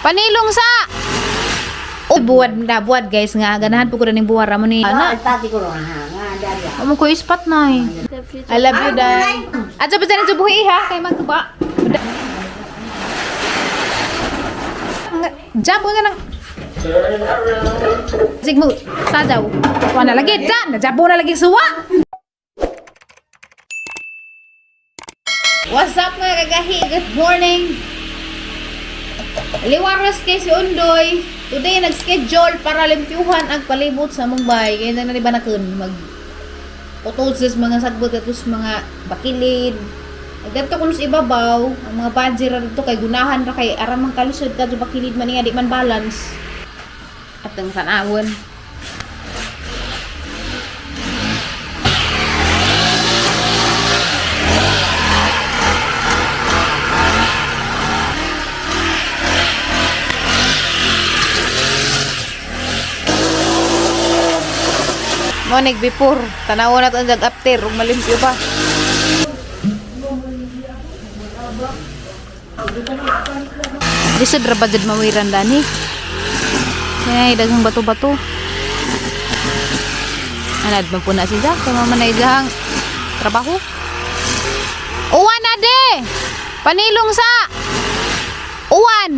Panilong sa. Oh, buwad na buwad guys nga ganahan po ko ning buwara mo ni. Ana. Amo ko ispat na eh. I love you, day. Adto pa dyan buhi ha kay magtuba. Jabo na lang. Sigmo, sajaw. Wa na lagi dyan. Najabo na lagi suwa. What's up, mga kagahi? Good morning. Liwaras kay si Undoy. Today nag-schedule para limpyuhan ang palibot sa Mumbai. Kaya na ba na kun mag putol sa mga sagbot atos mga bakilid. Ganito kuno sa ibabaw, ang mga badger ra dito kay gunahan ra kay aram mang kalisod kadto bakilid man nga di man balance. At ang tanawon. Monig before, tanawon na to ang after ug malimpyo pa. Lisod ra ba jud mawiran dani? Kaya daghang bato-bato. Anad man po na siya. Kaya man na iyang trabaho. Uwan na de! Panilong sa! Uwan!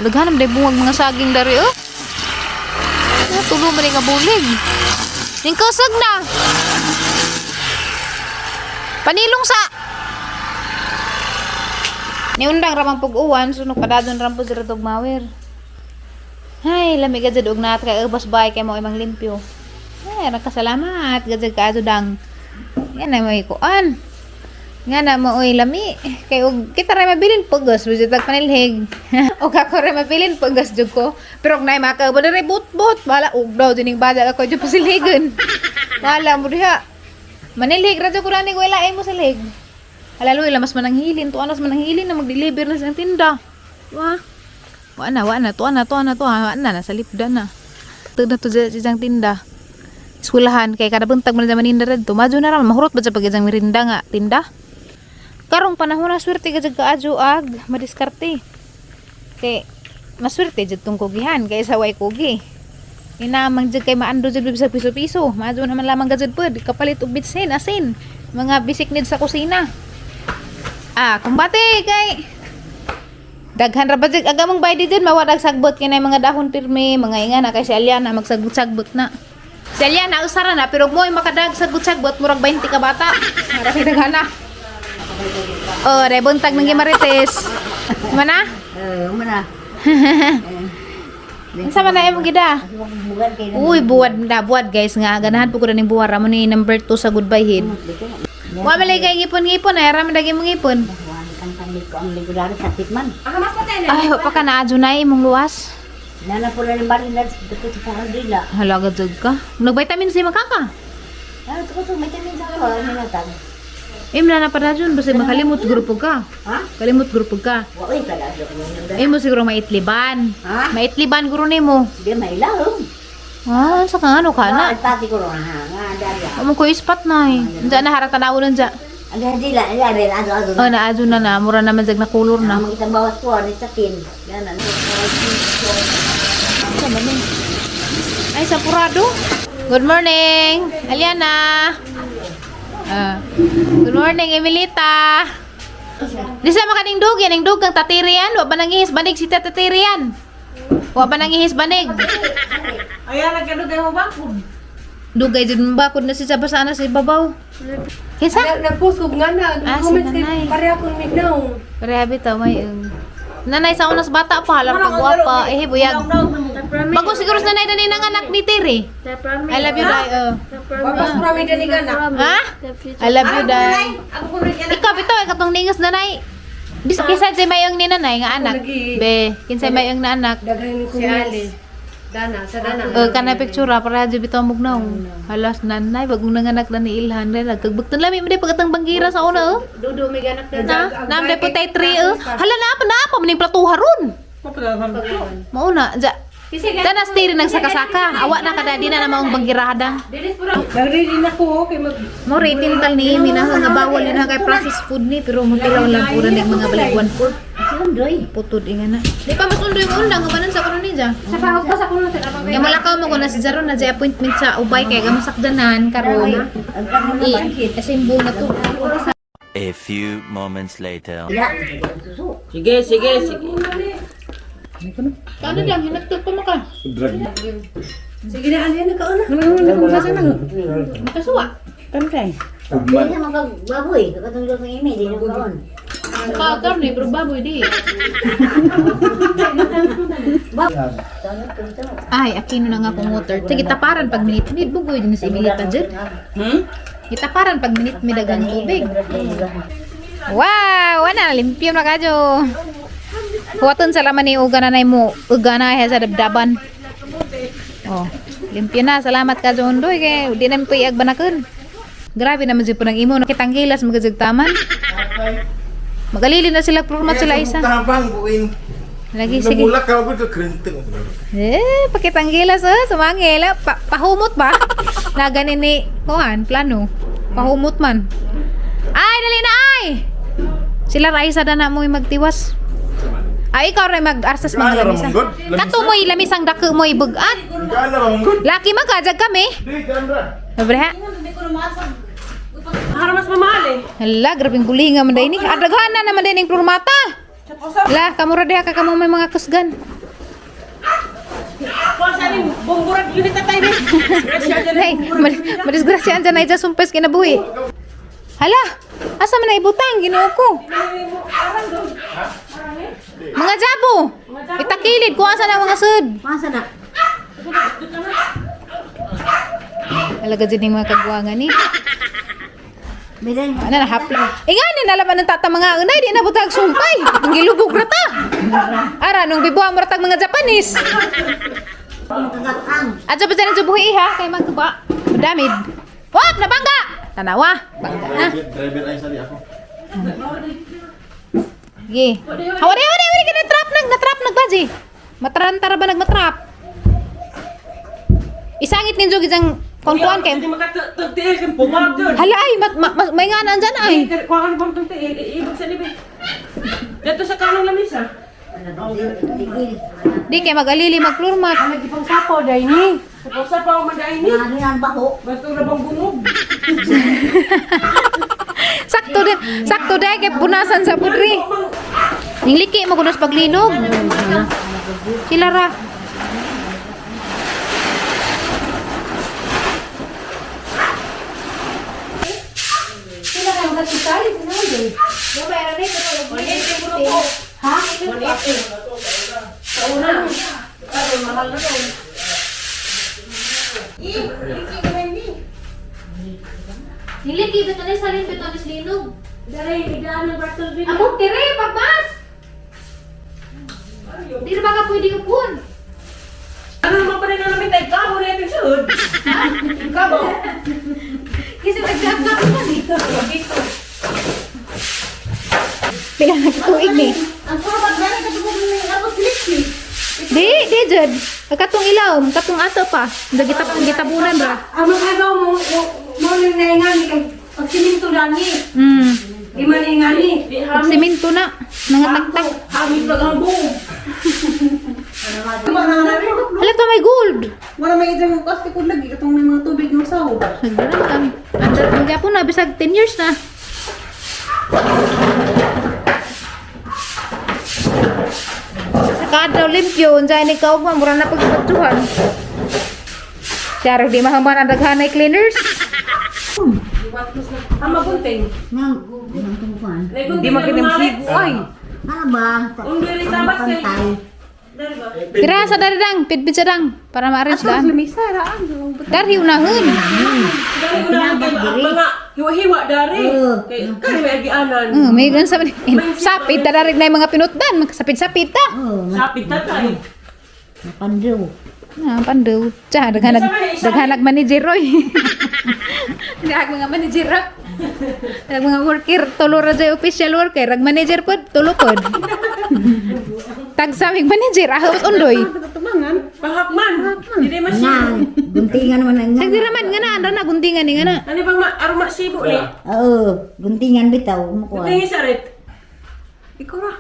Naghanap day bungag mga saging dari oh. Ah, tulo man nga bulig. Ning kusog na. Panilong sa! Niundang ramang pag-uwan, sunog padadon ram po sila mawir. Ay, lami ka dyan, og naat kay ubos bay kay mo imang limpyo. Ay, nakasalamat gajud ka dang. Yan na may kuan. Nga na mo oy lami kay og kita ra mabilin pugos bijud tag panilhig. Og ako ra mabilin pugos jud ko. Pero og nay makaabot diri but-but bala og daw dining bada ako jud pasilhigon. Wala mo diha. Manilhig ra jud ko rani wala ay mo silhig. Halalo ila mas mananghilin tuan mas mananghilin na mag-deliver na sa tinda. Wa. Wa na, tuan na, tuan na, tuan wa na, nasa lipda na. Tug na to sa isang tinda. Eskwelahan kay kada buntag man naman maninda didto. Madyo na ra mahurot ba sa pag isang merinda nga tinda. Karong panahon na swerte ka jud kaadyo ag madiskarte. Kay maswerte jud tong kugihan kay sa way kugi. Inamang jud kay maando jud sa piso-piso. Maadyo naman lamang gajud pud kapalit og bitsin, asin, mga basic needs sa kusina. Ah, kumbate kay daghan ra ba jud aga mong baydi jud mawadag sagbot kay nay mga dahon pirmi, mga inga na kay si Aliana magsagbot-sagbot na. Si Aliana usara na pero mo'y makadag sagbot-sagbot murag 20 ka bata. Mara kay daghana. Oh, re buntag nang gimarites. Mana? Eh, mana? Unsa man na imong gida? Uy, buwad na buwad guys nga ganahan po ko ning buwara mo ni number 2 sa goodbye head. Wa man lay kay ngipon-ngipon ay ra man dagi mong ngipon. Ang ligurado sa tikman. Ay, wa pa ka na adunay imong luwas. Nana pula ng baril na dito sa Paradila. Hala jud ka. Nag-vitamin C man ka ka. Ano ko to may tamin sa ko ano na tag. Im na na para jud basta makalimot grupo ka. Ha? Kalimot grupo ka. Wa oy kada ko nang Imo siguro maitliban. Ha? Maitliban guro nimo. Di may lahom. Ah, sa ka ano ka na? Ang pati ko ro ha nga dara. Amo ko ispat na eh. Unsa na harata na ulan dya. Ang dila ila rin ado ado. Oh, naadyo na na mura naman jag na kulor na. Ang kitang bawas ko ani sa tin. Yan ano. Ay, sampurado. Good morning, Aliana. Ah, good morning, Emilita. Di sa makaning dug, yan ang dug kang tatirian. Wa ba nangihis banig si tatirian? Wa ba nangihis banig? Ayan, nagkadugay mo bakod. Dugay jud bakod na si sa basana si babaw. Kinsa? Nagpost ko nga na. Ah, Nag-comment si kay nanay. pareha kong mignaw. Pareha bitaw may ang Nanay sa unas bata pa halang pagwapa eh buyag. Bago siguro sa nanay dani nang anak ni Tiri. I love you, Day. Oh. Papas pura may dani ka na. Ha? I love you, Day. Ako ko rin yan. Ikaw bitaw katong ningas nanay. Dis kinsa say mayong ni nanay nga anak. Be, kinsa mayong na anak. Daghan ko. Si Ali. Dana, sa Dana. Eh kana picture para jud bitaw mugnaw. Halas nanay bagong nanganak na ni Ilhan rin nagkagbugton lami mo di pagkatang banggira sa una oh. Dudo may ganak na. Na, naam day po tay 3 oh. Hala na pa na pa maning platuha ron. Mao na ja. Tanas tiri nang saka-saka. Awa na kada di na na maong banggirada. Nagready na ko kay mag Mo rating tal ni Amy na nga bawal yun na kay processed food ni pero mutilaw lang pura ning mga baligwan food. Undoy. Putod inga na. Di pa mas undoy mo undang kabanan sa kuno niya. Sa pahog pa sa kuno sir. Nga mula ka mo ko na si Jaron na jay appointment sa ubay kay gamasakdanan karon. Ang kamo na Eh, pansit. kasi na to. A few moments later. Ila, suso. Sige, sige, sige. Kano lang hinagtod pa maka. Sige na, Ali, nakauna. Makasuwa. Kantay. Di na magbaboy. Katong lutong imi, di na kaon. Maka karne pero baboy di. Ay, akino na nga akong water. Sige, taparan pag minute mid. Bugoy din si Emily pa dyan. Hmm? Itaparan pag minute mid dagang tubig. Wow! Ana, limpyo na kadyo. Huwaton sa laman ni uga na mo. Uga na sa dabdaban. Oh, limpyo na. Salamat ka Undoy. Kay di namin po iagbanakon. Grabe naman siya po ng imo. Nakitang gilas magazig taman. Magalili na sila, prurmat sila isa. Tabang buing. Lagi, sige. Namulak ka ko krenteng. Eh, pakitang gilas oh, sumangil. Pahumot ba? Na ganin ni kuan, plano. Pahumot man. Ay, dali na ay. Sila Raisa na na mo'y magtiwas. Ay, ikaw rin mag-arsas mga Gaano lamisa. ramon, God? Lamisa? Kato mo'y lamisang dako mo'y bugat. Gaano ra mong good? Laki man kajag kami. Di gandra. Sabi ha? Para mas mamahal eh. Hala, grabing bulinga man day ni. Adaghan na naman day ning plurmata. La, kamura diha ka kamo may mga kusgan. Kuha sa rin, bumburag unit na tayo. Nay, madisgrasya andyan na sumpes kinabuhi. Hala, asa man na ibutang Ginoo ko. Mga jabo. Itakilid kung asa na mga sud. Masa na? Alaga dyan yung mga kagwangan ni. Bilang. Ano na hapla. Ingani na laman ng tata mga unay di na butag sumpay. Ang gilubog ra ta. Ara nung bibuha mo ratag mga Japanese. Kakakang. At sa dyan ang buhi ha kay magtuba. Madamid. Wap nabangga. Tanawa, bangga na. Driver ay sali ako. Sige. Hawari, hawari, hawari ka na-trap nag, na-trap nagbaji. Matarantara ba nagmatrap? Isangit ninyo gijang konkuan kay. Hindi makatagtiil kang pumag dyan. Hala ay, mat, ma, ma, may nga nandyan ay. Kuha ka na bang tagtiil? Ibig sa libi. Dito sa kanong lamisa. Di kay mag-alili magplurmat. Nagipang sapo, Daini. Sa pa ako madain ni. Ano yan baho? Bato na bang bungog? Sakto din, sakto din kay punasan sa pudri. Ning liki mo kunos paglinog. Sila ra. Sila ka magkasal, sila ka. Ha? Sa una. Karon mahal na rin. Ning liki bitanis salin bitanis linog. Daray, idaan ng Bartol Bin. Amo tire pagmas. Di ra ba ka pwede upon? Ano naman pa rin na namin tayo? Kamo na yung sud. Kamo. Kasi nagkakak man eh. Pila na katuig ni. Ang puro pagdala ka tubog ni ako silip. Di, di jud. Katong ilaw, katong ato pa. Gitap gitabunan ra. Ang mga mo, mo nang naingani kay pag siminto lani. Di man ingani. Pag simento na, nangataktak. Hamit lang ang buong. Hala to may gold. Wala may isang plastic ko lagi katong may mga tubig ng saw. Nagdaran kami. Under ang gapon na bisag 10 years na. Sa kada limpyo, unsa ni kaugma mura na pagpatuhan. Charo di mahaman ang daghanay cleaners. Ang magunting. Nang, nang tungkuan. Hindi makinamsigo ay. Ano ba? Undoy rin tamas kay. Pantay. Dari ba? Tira sa daridang, pitpit sa dang para ma-arrange daan. Lamisa raan. Darhi unahon. Dari una kay mga hiwa-hiwa dari. Oo. Kay kani may agianan. May gan sa sapit dadarig na yung mga pinutdan, magkasapit-sapit ta. Oh, Sapit tatay. mapandaw. Ah, pandaw. Tsa, daghanag, daghanag manager oy. Daghanag mga manager ah. Dag mga worker, tulo ra jay official worker, rag manager pod, tulo pod. Tagsamig manager, ahos undoy. Pahakman. Hindi masibo. Nang, guntingan man ang Sag dira man nga na, anda na guntingan ni nga na. Ano bang ma aroma sibo ni? Oo, guntingan bitaw. Mukuan. Tingin sa ret. Ikaw ra.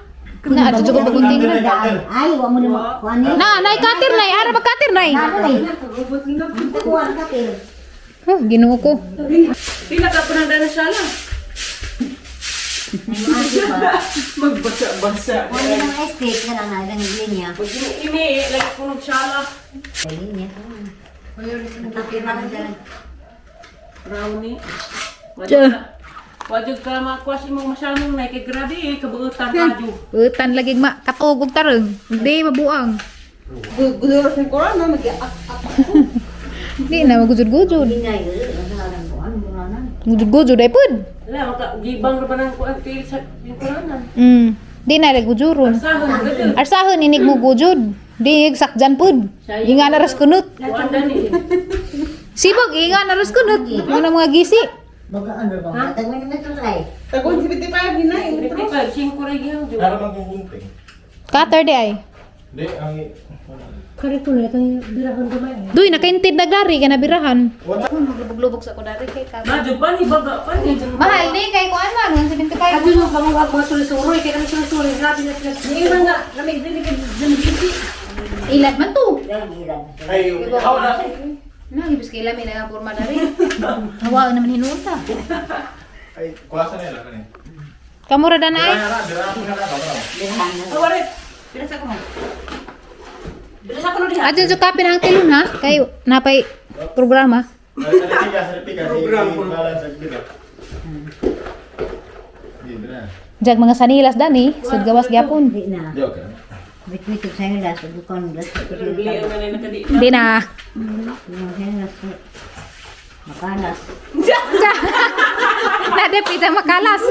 Na adto jud ko pagunting na. Ay, wa mo na kuan ni. Na, nay katir nay, ara ba katir nay? Ano nay? Kuan katir. Huh, Ginoo ko. Pila ka pa nang dana sala. Magbasa-basa. Kuan ni ng estate na lang ang linya. Pag imi, lagi ko nung sala. Linya. Katir na lang dyan. Brownie. Wajud ka makuha si mong masyamong na kay grabe eh, kabuutan ka Utan lagi ma katugog tarong. Hindi mabuang. Gusto sa korona mag-ak. Di na magujud-gujud. Linya yun. Ano alam ko ano mo na. Gujud-gujud ay pud. Wala, maka gibang ra ba ng kuan til sa yung kuranan. Di na lagi gujuron. Sahon gajud. Arsahon inig mo gujud. Di sakjan pud. Inga na ras kunot. Kuan dani. Sibog inga na ras kunot. Mga mga gisi. Baga ano ba? Tagman na ito ay. Tagon 75 ni na. 55 5 ra gyud. Ara man kung gunting. Cutter di ay. Hindi, ang... Kare ko na itong birahon gamay. Duy nakaintid na gari kay nabirahan. Wala. Maglubog-lubog sa ko dari kay ka. Madyo pa ni baga pa ni. Mahal ni kay kuan man 175. Adto yung pangawag mga sulisuroy kay kami sulisuroy grabe na sila. Ni nga lamig din kay dili. Ilan man to? Ilan ilan. Ay, ako na. Na gibis kay lami na ang porma dari. Hawa naman hinuunta. Ay, kuwasa na yun. Ano Kamura da na ay. Bira, bira, bira, bira. Awarit. Pila sa ko. Pila sa ko no diha. Adto jud kape na ang tilon ha kay napay programa. Sa lipiga, sa lipiga. Balance sa bira. Di, bira. Jag mga sanilas dani, sud gawas gyapon. Di na. Di, okay. Bitbit sa las bukan las. Bili ang nanay nakadi. Di na. Las. Makalas. Nadepita makalas.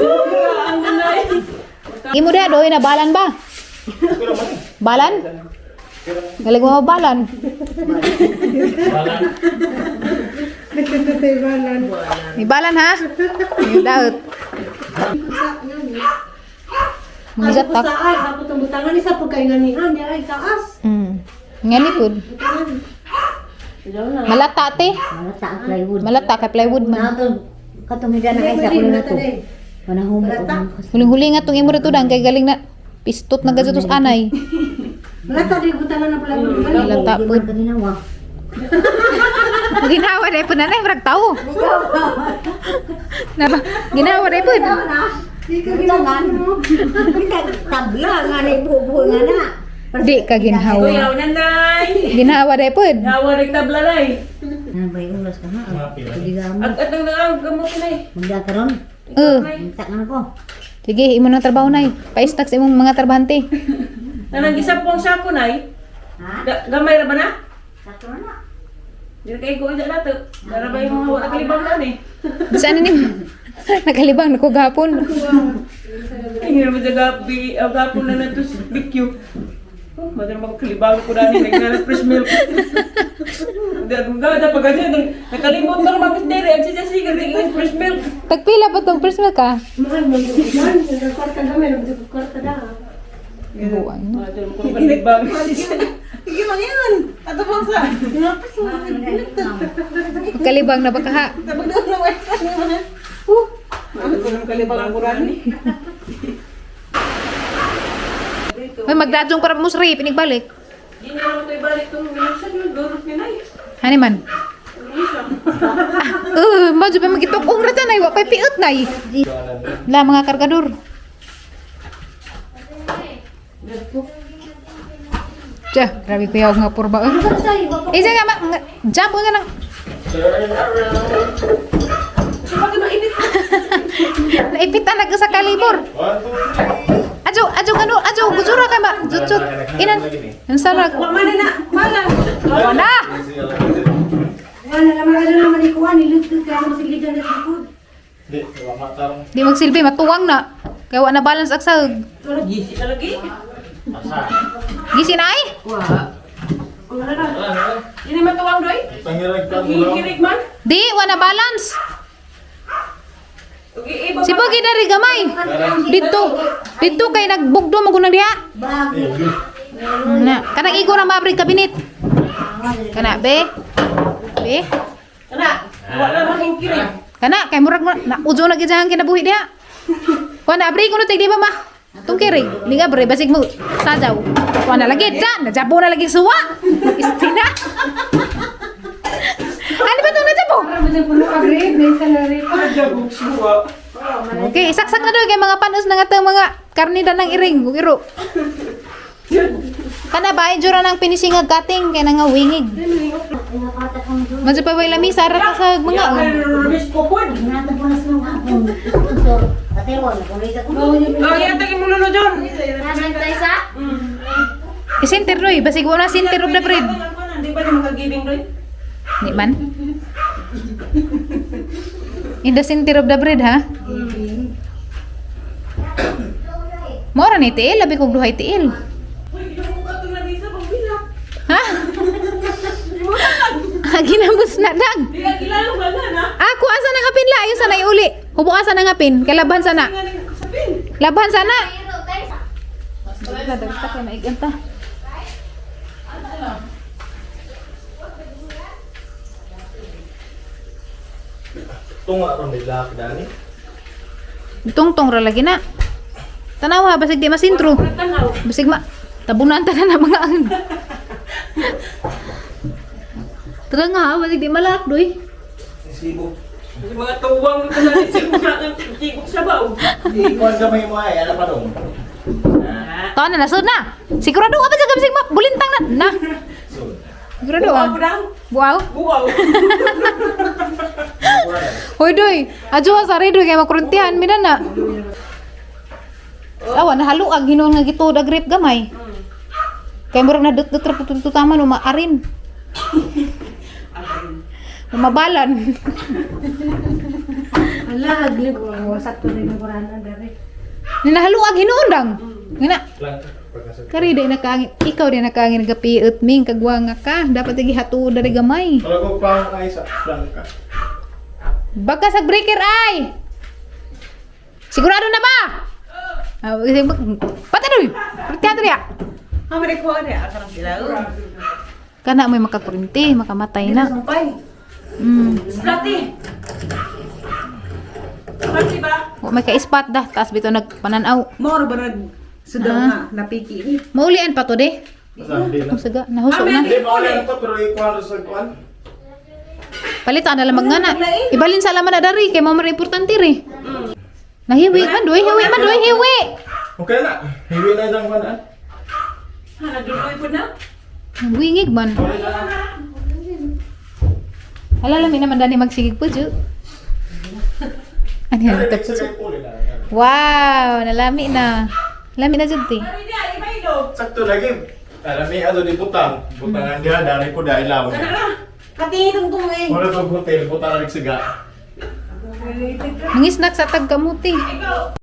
Ang nanay. Imo diha doy na balan ba? Balan? Galing mo balan. Balan. May balan ha? May daot. Mga Ako jatak. sa as, ako tong butangan ni sa pagkainganihan niya ay taas. Ngani pud. Malata te. Malata ang plywood. Malata kay plywood man. Nato katong hida na kay sa kulo na to. Manahum ko. Huling-huli nga tong imo rito dang kay galing na pistot na gazutos anay. Malata di butangan ng plywood. Malata Di pud. man kaninawa. Ginawa na pud nanay murag tawo. Na ginawa na pud. Di ka ginangan. Tabla nga na ibubuo nga na. Di ka ginhawa. Kuyaw nanay. Ginawa na pud. Hawa nagtabla nay. Ano ba yung ulas ka ha? Pwede ka mo. Ag atang nang gamot nay. Magda karon. Eh, Minta nga ko. sige imo nang trabaho nay. Pa-stack sa imong mga trabahante. Nanang gisap pong sako nay. Ha? Gamay ra ba na? Sakto na. Dili kay ko ida nato. Dara ba yung mga wala kalibang na ni? Saan ni Nakalibang na ko gahapon. Ay, hindi naman siya gabi, ang gapon na nato sa BQ. Oh, madara magkalibang ko dani nagnalas fresh milk. Gada pag ganyan, nakalimot na naman kasi dere, ang siya siya tingin fresh milk. Tagpila ba tong first milk ka? Mahal mo yung man, nagkwarta gamay, nagkwarta da. Buwan. Madara mo kalibang. Sige man yun. Ato pang sa. Kalibang na ba ka ha? Tabag daw ng website ni man. Ano ko kalibang ko rani. May magdadjong para mo sri pinigbalik. Di na naman tayo balik itong minsan yung durot ni Nay. Hani man. Eh, madyo pa magitukong ra tanay, wa pay piot nay. La mga kargador. Tiya, grabe kuya og nga purba. Eh, Isa nga ma, jump na lang. Naipitan na ka sa kalibor. One, two, three. Ajo, ajo gano, ajo gujura ka ba? Jutjut. Inan. Ang sarag. Mana na, mana. Wala. Wala naman ano naman ikuha ni Lutus kaya mo sigligan na sa likod. Di, wala matarong. Di magsilbi matuwang na. Kaya wa na balance ang sahog. Gisi na lagi. Asa. Gisin ay? Wala. Wala, wala. Ini matuwang doy. Tangirig ka, Naghihirig man. Di wa na balance. Okay, iba Si Pogi dari gamay. Dito. Dito kay nagbugdo mo gunang diha. Bag. Na, kanang igo ra maabri kabinet. Kana be. Be. Kana, wala making kirig. Kana kay murag mo na ujo na gid ang kinabuhi diha. Kuan na abri ko no tig di ba ma? Tungkirig, liga bre, basig mo sajaw. Kuha na lagi, dyan! Najabo na lagi suwa! Istina! Ano ba itong najabo? Para mo dyan puno ka grade, na isa na rin. Jabog suwa. Okay, isaksak na doon kay mga panos na nga itong mga karnida ng iring, ug iro. Kana ba, ay jura ng finishing nga cutting, kay na nga wingig. Madyo pa way lamisa, ra ka sa mga oh. Miss ko po. Oh, yan tagin mo lulo John. Isinter doy, basig wala sinter of the bread. Di ba ni makagibing doy? Di man? In the center of the bread, ha? Mora ni tiil, labi kog duhay tiil. Uy, ginamukha ka itong lamisa pang bila. Ha? Ginambos na dag. Di ka kilala ba na na? Ako asa na ngapin la, ayo sana iuli. Hubo asa na ngapin, kay laban sana. Nga ning sapin. Laban sana. Dagta kay maiganta. Tunga ron nila dani. Tungtong ra lagi na. Tanawa basig di masintro. Tanaw. Basig ma tabunan tanan na mga ang. Tara nga, basig di malak doy. Sibo. Yung mga tuwang ko na rin sa mga tigok sabaw. Di kuan gamay mo ay ala pa dong. Taon na nasud na. Sigurado ka ba sa basig ma bulintang na. Na. So. Sigurado Buaw ah. lang. Buaw. Buaw. Hoy doy, adyo ha sa doy kay makuruntihan mi na na. Awa nahaluag hinuon nga gituod ag grape gamay. Kay murag na dut-dut ra putututaman umaarin. Umabalan. Ala, hagli ko. Sakto na yung kurana dari. Ninahaluag hinuon dang. Ngina, Lang pagkasal. kari day nakaangin, ikaw day nakaangin nagapiut ming kagwanga ka, dapat gihatuod dari gamay. Wala ko pa ay sa lang ka. Baka sa breaker ay. Sigurado na ba? Ah, patay doy. Pagtihan ya. Ah, may kuha niya. Akarang sila. Kana may makakurinti, makamatay na. Sampay. Splati. Splati ba? Wa may ka-spot dah, taas bitaw nagpananaw. Moro ba nag sudaw nga napiki ni? Maulian pa to de. Sa hindi na. Ang saga, nahusok na. Hindi pa ulit to pero ikuan sa kuan. Palitan na lamang nga na. Ibalin sa laman na dari kay mao man importante ri. Nahiwi man doy, hiwi man doy, hiwi. Okay na. Hiwi na jang kuan ah. Ha, nagduloy po na. Wingig man. Hala lami naman dani magsigig po ju. Ano yan? Sa uli na. Wow, nalami na. Lami na jud ti. Ano niya? Iba ilo. Sakto lagi. Alam mi ato di butang. Butangan dia dari ko dahil law. Katingin ko eh. Wala to hotel butang na nagsiga. Mangisnak sa tag kamuti. Ikaw.